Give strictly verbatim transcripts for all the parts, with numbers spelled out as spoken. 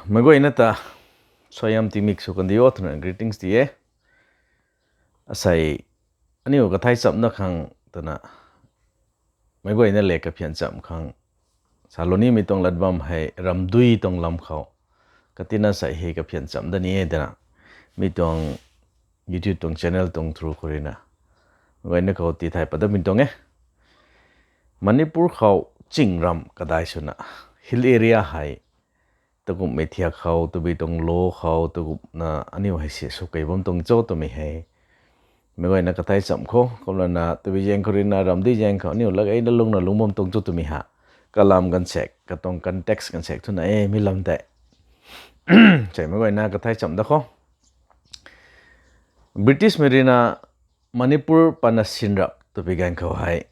Meic guayna ta suaihiam tingmik sw kandi o twna greetings ti e. Asei aniu kathai chamna khang twna meic guayna le kaphian cham khang salou nimei tuang lat bam hei ramdui tuang lam khou katina sei hei kaphian cham da ni e twna mi tuang YouTube tuang channel tuang through khou ruina meic guayna khou ti thay pat dat puni tuang e. Manipur khou ching ram kadai swna hill area hei takumhmei thiak khou, tabui tuang law khou takumna aniu hei si sw kei bam tuang cho twmei hei meic guayna kathai cham khou kumlana tabui zaeng khou ruina ramdui zaeng khou aniu lageina lungna lungc bam tuang cho twmei ha kalam ganvsaekc, katuang context ganvsaekc twna e mi lam tei sei meic guayna kathai cham da khou. British mei ruina Manipur pana sinrap twpui ganv khou hei,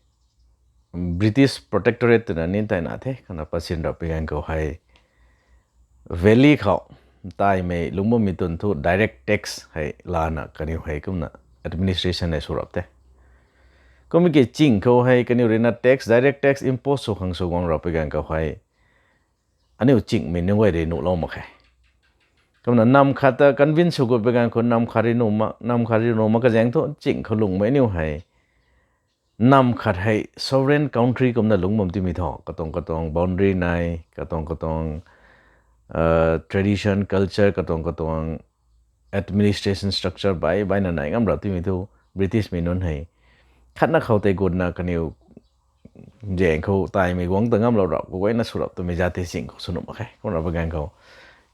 British Protectorate twna ni taina the, kana pa sinrap pui ganv khou hei valley khou taimei lungc bammei twn thu direct tax hei lana kaniw hei kumna administration hei sw rap the. Kummei ki ching khou hei kaniw ruina tax, direct tax impose sw khang sw guang rap pui ganv khou hei aniu chingmei nunc guay rui nuhlou mak khe. Kumna nam khat ta convince sw gut pui ganv khou nam khat rui nuh mak, nam khat rui nuh mak kazaeng thu ching khou lungmei aniu hei nam khat hei sovereign country kumna lungc bam timei thu katuang katuang boundary nai, katuang katuang tradition, culture, katuang katuang administration structure bai baina nai ngam rap timei thu British mei nunc hei khatna khou tei gutna kaniw zaeng khou taimei guang ta ngamlou rap kaguayna sw rap twmei zat tei ching khou sw nuh mak khe. Kumna pui ganv khou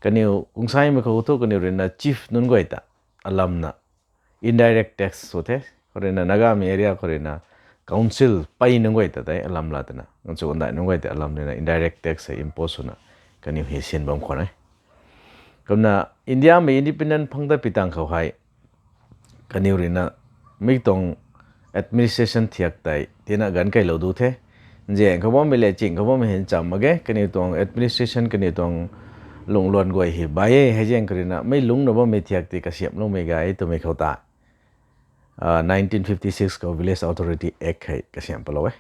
kaniw kungsaimei khou thu kaniw ruina chief nunc guay ta alamna indirect tax sw the. Khou ruina Nagamei area khou ruina council pei nunc guay ta tei alam la twna, ganchu gandai nunc guay ta alam ruina indirect tax hei impose swna kaniw hei sin bam khwan e. Kumna Indiamei independent phang dat pi tang khou hei kaniw ruina mi tuang administration thiak tei tina ganv keilou du the. Nzian khou bammei le ching khou bammei hei ncham mak ge, kaniw tuang administration, kaniw tuang lungluan guay hei bai e, hei zaeng khou ruina mei lungcna bammei thiak tei kasiamhloumei gay twmei khou ta nineteen fifty six khou Village Authority Act hei kasiamh palou e.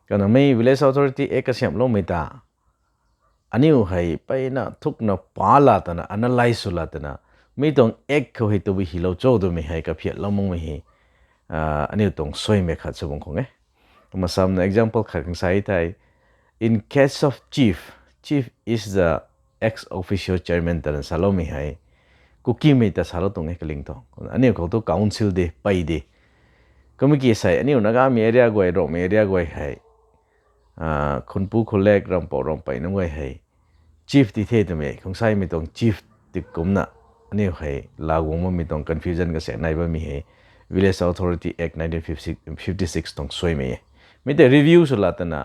Kana mei Village Authority Act kasiamhloumei ta aniu hei peyna thukna pa la twna, analyze sw la twna, mi tuang act khou hei tabui hylou cho twmei hei kaphiatlou makmei hei aniu tuang suaimei khat sw bam khwan e. Kumna samna example khat khang sa thei, in case of chief, chief is the ex officio chairman twna saloumei hei Kukimei ta salou tuang e kaling tuang. Aniu khou thu council de, pei de. Kummei ki sei aniu Nagamei area guay, Rongmei area guay hei khunpu khulek, rampou rampei nunc guay hei chief ti the twmei, khungsaimei tuang chief ti kumna aniu hei laa guang bammei tuang confusion kasaek nai bammei hei Village Authority Act nineteen fifty-six tuang suaimei e. Mi tei review sw la twna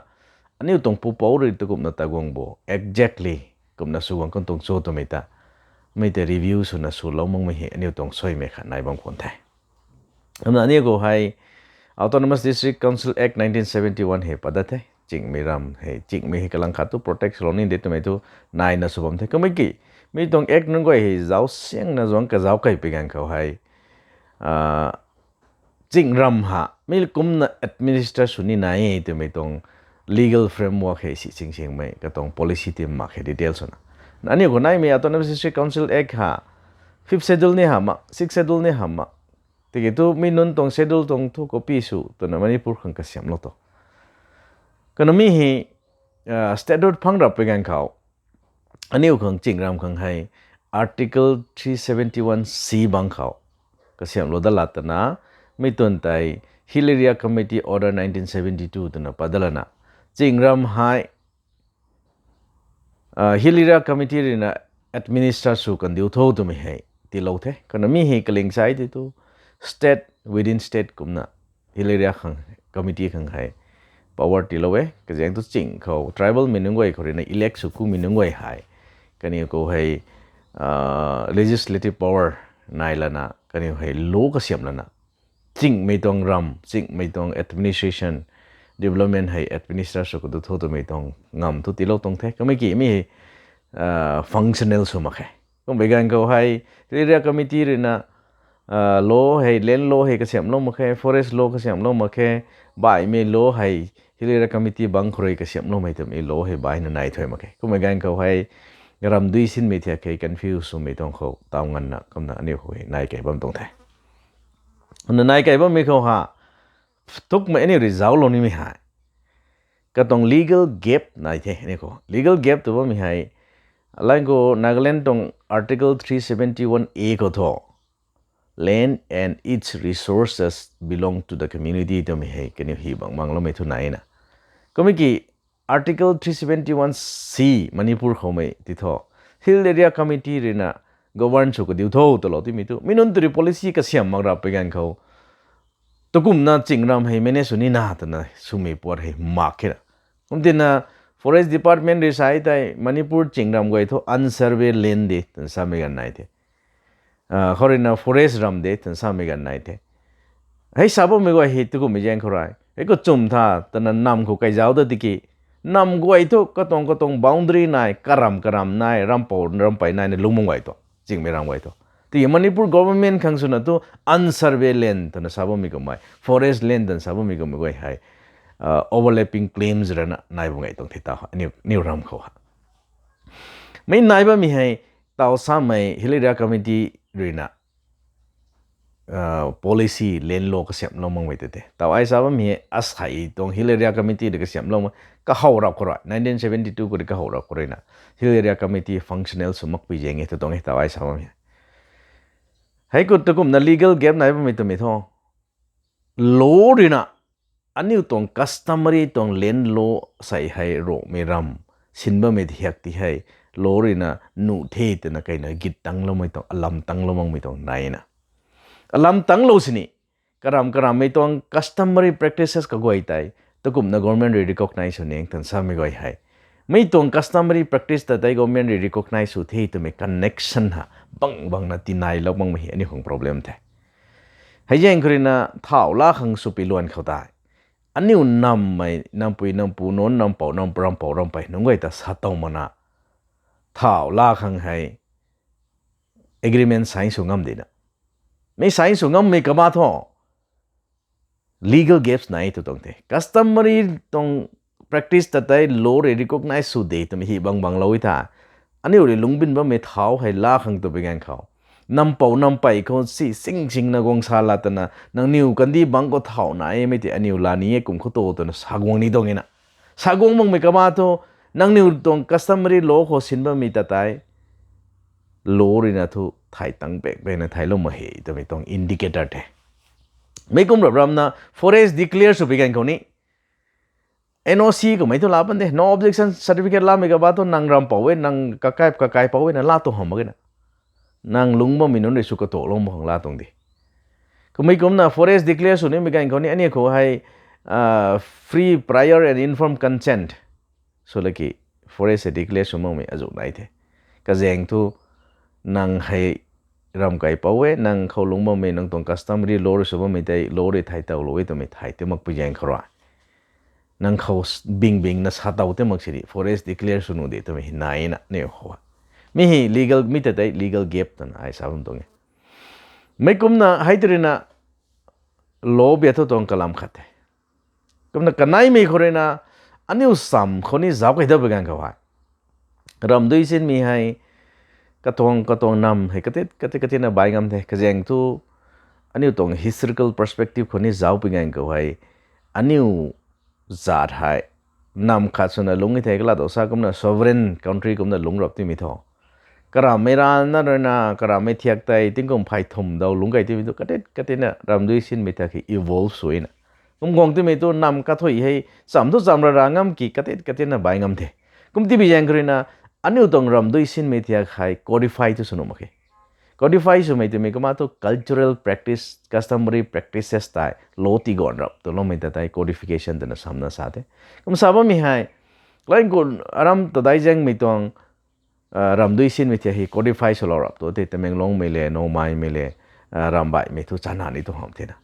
aniu tuang pupouc rui tu kumna ta guang bo exactly kumna sw guang kan tuang cho twmei ta mi tei review swna swlou makmei hei aniu tuang suaimei khat nai bam khwan the. Kumna aniu khou hei Autonomous District Council Act nineteen seventy-one hei pat dat the. Chingmei ram hei, chingmei hei kalang khat tu protect swlou ni de twmei thu naina sw bam the. Kummei ki mi tuang act nunc guay hei zauc siangna zuangc kazauc kei pui ganv khou hei ching ram ha mi kumna administer sw ni nai e twmei tuang legal framework hei si sing singmei katuang policy ti mak khe detail swna. Aniu khou naimei Autonomous District Council Act ha fifth schedule ni hamh mak, sixth schedule ni hamh mak. Tiki tu mi nunc tuang schedule tuang thu copy sw twna Manipur khang kasiamhlou tu. Kana mi hei statehood phang rap pui ganv khou aniu khang ching ram khang hei Article three seventy-one C bang khou kasiamhlou dat la twna mi twn tei Hill Area Committee Order nineteen seventy-two twna pat dat lana ching ram hei Hill Area Committee ruina administer sw kandiu tho twmei hei tiilou the. Kana mi hei kaling sa tei tu state within state kumna Hill Area khang committee khang hei power tiilou e. Kazaeng tu ching khou tribal mei nunc guay khou ruina elect sw kumei nunc guay hei kaniw khou hei legislative power nai lana kaniw hei law kasiamh lana chingmei tuang ram, chingmei tuang administration, development hei administer sw kadu tho twmei tuang ngamv thu tiilou tuang the. Kummei ki mi hei functional sw mak khe. Kummei ganv khou hei Hill Area Committee ruina law hei, land law hei kasiamhlou mak khe, forest law kasiamhlou mak khe, baihmei law hei Hill Area Committee bang khou rui kasiamhloumei twmei law hei baihna nai thuy mak khe. Kummei ganv khou hei ramdui sinmei thiak khe confuse swmei tuang khou taw nganvna kumna aniu khou hei nai kei bam tuang the. Kumna nai kei bammei khou ha, thukmei aniu rui zauclou nimei hei katuang legal gap nai the aniu khou. Legal gap tw bammei hei, alang khou Nagaland tuang Article three seventy-one A khou thu, land and its resources belong to the community twmei hei kaniw hi bang bang loumei thu nai na. Kumna ki Article three seventy-one C Manipur khoumei ti thu, Hill Area Committee ruina govern sw kadiu tho twlou timei tu, mi nunc turi policy kasiam mak rap pui ganv khou, takumna chingram hei manage sw nina twna swmei puat hei mak khe na. Kumtina Forest Department rui sa tei Manipur chingram guay thu unsurvey land de twna samei ganv nai the. Ah, khou ruina forest ram de twna samei ganv nai the. Hei sa bammei guay hei takumhmei zaeng khou rui, hei khou chum tha twna nam khou kaizauc da tiki, nam guay thu katuang katuang boundary nai, karam karam nai, rampou rampei nai na lungmang guay thu, chingmei ram guay thu. Tiki Manipur government khang swna thu unsurvey land twna sa bammei kummei, forest land twna sa bammei kummei guay hei, ah, overlapping claims rana nai bam gay tuang the taw, aniu, aniu ram khou ha. Mei nai bammei hei, taw samei Hill Area Committee ruina, ah, policy land law kasiamhlou makmei tei the. Taw ai sa bammei hei, asei tuang Hill Area Committee rui kasiamhlou mak, kahow rap khou rui, nineteen seventy-two khou rui kahow rap khou ruina, Hill Area Committee functional sw makpui zaeng e tw tuang e, taw ai sa bammei hei. Hei khou takumna legal gap nai bammei twmei thu, law ruina, aniu tuang customary tuang land law sei hei Ruangmei ram sin bammei thiak ti hei, law ruina nuh the twna kaina git tangloumei tuang, alam tanglou makmei tuang nai na. Alam tanglou sini, karam karammei tuang customary practices kaguay tei, takumna government rui recognize sw ning twna samei guay hei, mei tuang customary practice ta tei government rui recognize sw the twmei connection ha, bang bangna tinailou makmei hei aniu khang problem the. Hei zaeng khou ruina thau la khang swpi luan khou tei, aniu nammei, nampui nampu nunc, rampou nam, rampou rampei nunc guay ta sa tow makna, thau la khang hei agreement sign sw ngam dina. Mei sign sw ngammei kaba thu, legal gaps nai tw tuang the. Customary tuang practice ta tei law rui recognize sw de twmei hi bang banglou e tha. Aniu rui lungcbin bammei thau hei la khang tw pui ganv khou, nampou nampei khou si sing singna guang sa la twna, nangniw kandih bangc khou thau naimei tei aniu la ni e kum khou tu twna sa guang ni tuang e na. Sa guang makmei kaba thu, nangniw tuang customary law khou sin bammei ta tei, law ruina thu thay tang pek pekna thailou mak he twmei tuang indicator the. Mei kum rap ramna forest declare sw pui ganv khou ni, N O C kummei thu la pan de, no objection certificate lamei kaba thu nang rampou e, nang kakai kakaipou e na la tu hamh mak e na. Nang lungc bammei nunc rui sw katuaklou mak khang la tuang de. Kummei kumna forest declare sw nimei ganv khou ni aniu khou hei, ah, free prior and informed consent sw laki forest hei declare sw makmei azuh nai the. Kazaeng thu nang hei ram kaipou e, nang khou lungc bammei, nang tuang customary law rui sw bammei tei law rui thay towlou e twmei thay tei makpui zaeng khou rui, nang khou s-, bing bingna sa tow tei mak sini forest declare sw nuh de twmei hei nai na aniu khou. Mi hei legal, mi ta tei legal gap twna ai sa bam tuang e. Mei kumna hei tei ruina law bia thu tuang kalam khat the. Kumna kaneimei khou ruina, aniu sam khou ni zauc kei dat pui ganv khou hei, ramdui sinmei hei, katuang katuang nam hei katit katit katit na bai ngam the. Kazaeng thu, aniu tuang historical perspective khou ni zauc pui ganv khou hei, aniu zat hei, nam khat swna lungc e thei kalat dou sa kumna sovereign country kumna lungc rap timei thu, karammei rana ruina, karammei thiak tei tingkum phay thum daw lungc kei timei thu katit katit na ramdui sinmei ta khe evolve sw na. Kum guang timei thu nam kathui hei, cham thu cham ra ra ngam ki katit katit na bai ngam the. Kum tipui zaeng khou ruina, aniu tuang ramdui sinmei thiak hei codify thu sw nuh mak khe. Codify swmei twmei kumna thu cultural practice, customary practices tei law tigaanv rap twloumei ta tei codification twna samna sa the. Kum sa bammei hei, lang khou aram tadai zaengmei tuang, ah, ramdui sinmei thiak hei codify swlou rap tu tei Tamenglongmei le, Noumeimei le, ah, Rambaihmei thu chana ni tu hamh the na.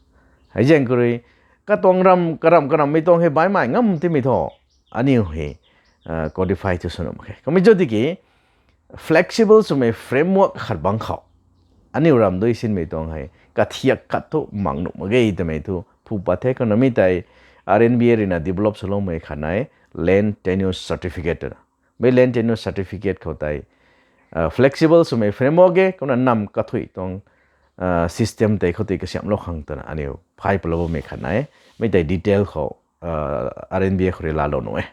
Hei zaeng khou rui, katuang ram, karam karammei tuang hei baihmei ngam timei thu, aniu hei, ah, codify thu sw nuh mak khe. Kummei cho tiki, flexible swmei framework khat bang khou, aniu ramdui sinmei tuang hei kathiak khat thu mang nuh mak ge twmei thu phu pat the. Kumna mi tei R N B A ruina develop swloumei khat nai, land tenure certificate twna. Mi land tenure certificate khou tei, flexible swmei framework e, kumna nam kathui tuang system tei khou tei kasiamhlou khang twna aniu phay palou bammei khat nai e. Mi tei detail khou R N B A khou rui laalou nuh e.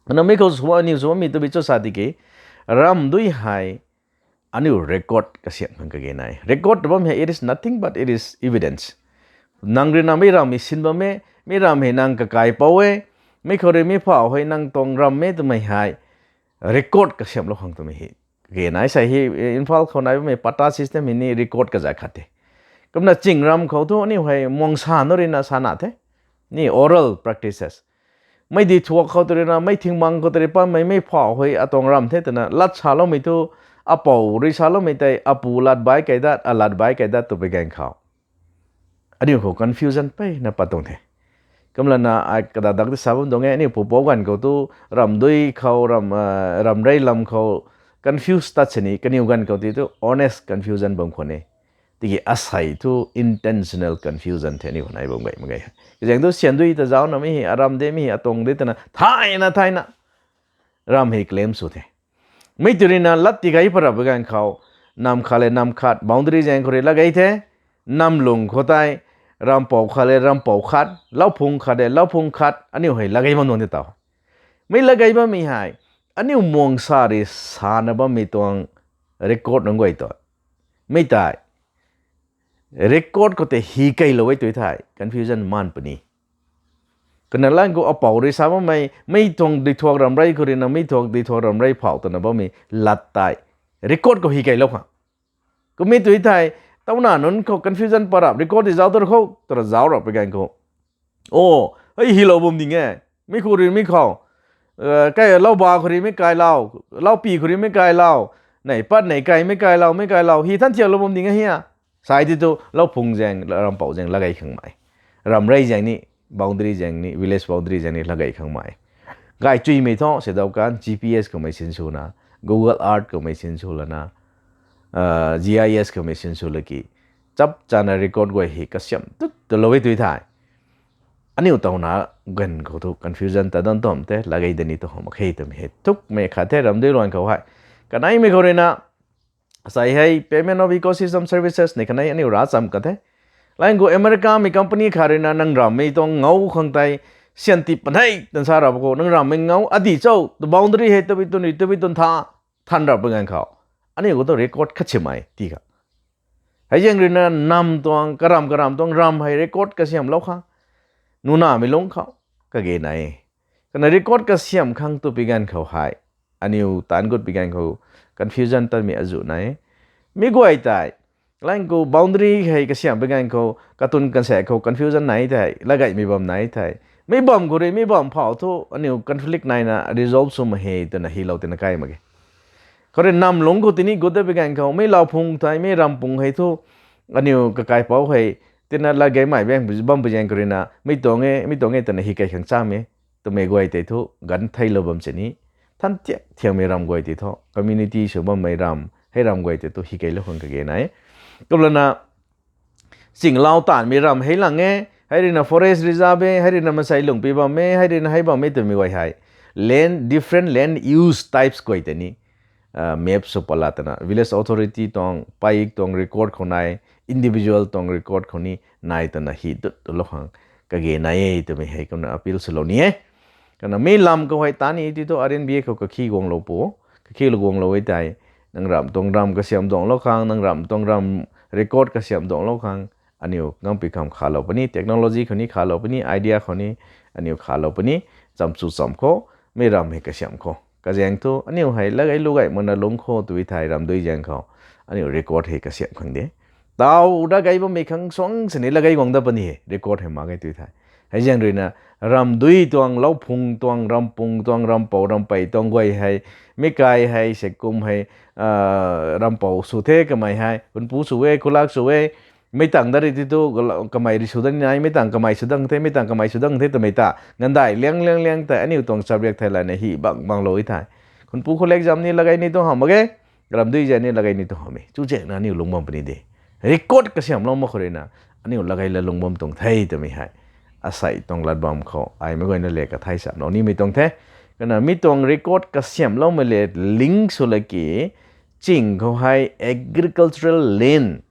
Kumna mi khou sw aniu sw bammei tabui cho sa tiki, ramdui hei aniu record kasiam khang kage nai. Record bam hei, it is nothing but it is evidence. Nang rui na mi ram hei sin bam e, mi ram hei nang kakaipou e, mi khou rui mi phau hei nang tuang ram e twmei hei record kasiamhlou khang twmei hei kage nai. Sa hei Imphal khou nai bammei patta system hei ni record kazat khat the. Kumna ching ram khou thu aniu hei muang sa nu rui na sana the, ni oral practices. Mei di thuak khou tu rui na, mei thingmang khou tu rui pammei, mei phau hei atuang ram the twna lat saloumei thu, apou rui saloumei tei apu lat bai kai dat, alat bai kai dat tw pi ganv khou aniu khou confusion peyna pat tuang the. Kumlana ai kadadak tei sa bam tuang e, aniu pupouc ganv khou tu ramdui khou, ramrey lam khou confuse tat sini, kaniw ganv khou ti tu honest confusion bam khwan e. Tiki asei thu intentional confusion the aniu khou nai bam gay mak ge. Kazaeng thu syan dui ta zauc namei hei, aram demei hei, atuang de twna thayna thayna ram hei claim sw the. Mi tu rui na lat tigay pat rap pi ganv khou, nam khat le nam khat boundary zaeng khou rui lat gay the, nam lung khou tei rampou khat le rampou khat, lauphung khat le lauphung khat aniu hei lat gay bam tuang the taw. Mi lat gay bammei hei aniu muang sa rui sana bammei tuang record nunc guay tu, mi tei record khou tei hi keylou e tu thei confusion maan puni. Kana lang khou apou rui sa bammei, mi tuang di thuak ramrey khou rui na mi tuang di thuak ramrey phau twna bammei lat tei record khou hi keylou khang. Kummi tu thei, tauna nunc khou confusion pat rap, record di zauc tu khou twra zauc rap pi ganv khou, o, hei hilou bam ding e, mi khou rui mi khou, kai lau ba khou rui mi kailou, lau pi khou rui mi kailou, nei pat nei kai mi kailou, mi kailou hi than thiaklou bam ding e hi a. Sai ti tu lauphung zaeng, rampou zaeng lat gay khang mai, ramrey zaeng ni, boundary zaeng ni, village boundary zaeng ni lat gay khang mai. Gaychuimei thu seidaw kan G P S khou mei sinswna, Google Earth khou mei sinsw lana, G I S khou mei sinsw laki, chap chana record guay hei kasiam tut talou e tu thei, aniu tauna ganv khou thu confusion ta dan tam the, lat gay da ni tu how mak khe twmei hei thukmei khat the ramdui luan khou hei. Kaneimei khou rui na, asei hei payment of ecosystem services ni kanei aniu ravcham khat the. Lang khou Americamei company khat rui na nang rammei tuang ngou khang tei syan tip panei tan sa rap khou, nang rammei ngou adi cho, tu boundary hei tabui twn ri, tabui twn tha, than rap pi ganv khou, aniu khou tu record khat simei ti kha. Hei zaeng rui na nam tuang, karam karam tuang ram hei record kasiamhlou khang, nunamei lungc khou kage nai e. Kana record kasiam khang tu pi ganv khou hei, aniu taanv gut pi ganv khou confusion tatmei azuh nai e. Mi guay tei, lang khou boundary hei kasiam pi ganv khou, katun kansaek khou confusion nai thei, lat gaymei bam nai thei, mi bam khou rui mi bam phau thu aniu conflict naina resolve sw mak he twna hilou tina kai mak ge. Khou rui nam lungc khou tini gut da pi ganv khou, mi lauphung thei, mi rampung hei thu, aniu kakaipou hei, tina lat gaymei bam pi zaeng khou rui na, mi tuang e, mi tuang e twna hi kei khang cham e, twmei guay tei thu ganv theilou bam sini, than thiak thiakmei ram guay tei thu, community sw bammei ram, hei ram guay tei thu hi keylou khang kage nai. Kumlana, chinglau taanvmei ram hei lang e, hei rui na forest reserve e, hei rui na mansei lungpi bam e, hei rui na hei bam e twmei guay hei, land, different land use types guay tei ni map sw pat la twna, village authority tuang, paik tuang record khou nai, individual tuang record khou ni nai twna hi dut lou khang kage nai e twmei hei kumna appeal swlou ni e. Kana mi lam khou hei ta ni ti thu R N B A khou kakhi guanglou pu, kakhi lou guanglou e tei, nang ram tuang ram kasiam duanglou khang, nang ram tuang ram record kasiam duanglou khang, aniu ngampui kham khalou puni, technology khou ni khalou puni, idea khou ni aniu khalou puni, chamchu cham khou, mi ram hei kasiam khou. Kazaeng thu aniu hei lat gay lu gay makna lungc khou tu thei ramdui zaeng khou, aniu record hei kasiam khang de. Tau lat gay bammei khang suang sini lat gay guang dat puni hei, record hei mak ge tu thei. Hei zaeng rui na, ramdui tuang, lauphung tuang, rampung tuang, rampou, rampei tuang guay hei, mi kai hei, seikum hei, rampou sw the kamei hei, hunpu sw e, khulak sw e, mei tang dat ri ti thu, kamei ri sw dat ni nai, mei tang kamei sw dang the, mei tang kamei sw dang the twmei ta, ngandai liang liang liang tei aniu tuang subject thei lana hi bang bang lou e thei. Hunpu khulak zam ni lat gay ni tu how mak ge, ramdui zaeng ni lat gay ni tu how me. Chuzaeng na aniu lungc bam puni de. Record kasiamlou mak khou rui na, aniu lat gay la lungc bam tuang the twmei hei, asei tuang lat bam khou ai mei guayna le kathai samlou nimei tuang the. Kana mi tuang record kasiamloumei le link sw laki, ching khou hei agricultural land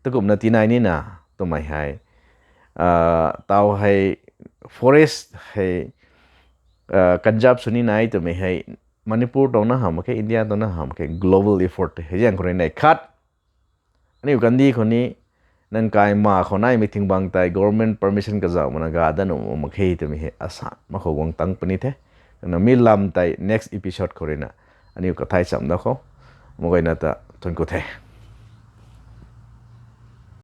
takumna tinai nina twmei hei, tau hei forest hei conserve sw ni nai twmei hei Manipur tuang na hamh mak khe, India tuang na hamh mak khe, global effort hei zaeng khou rui nei khat. Aniu kandih khou ni nang kai ma khou naimei thing bang tei government permission kazauh mana ga dat nuh mak khe twmei hei asan mak khou guang tang puni the. Kana mi lam tei next episode khou ruina aniu kathai cham da khou. Mak guayna ta thuanc ku the.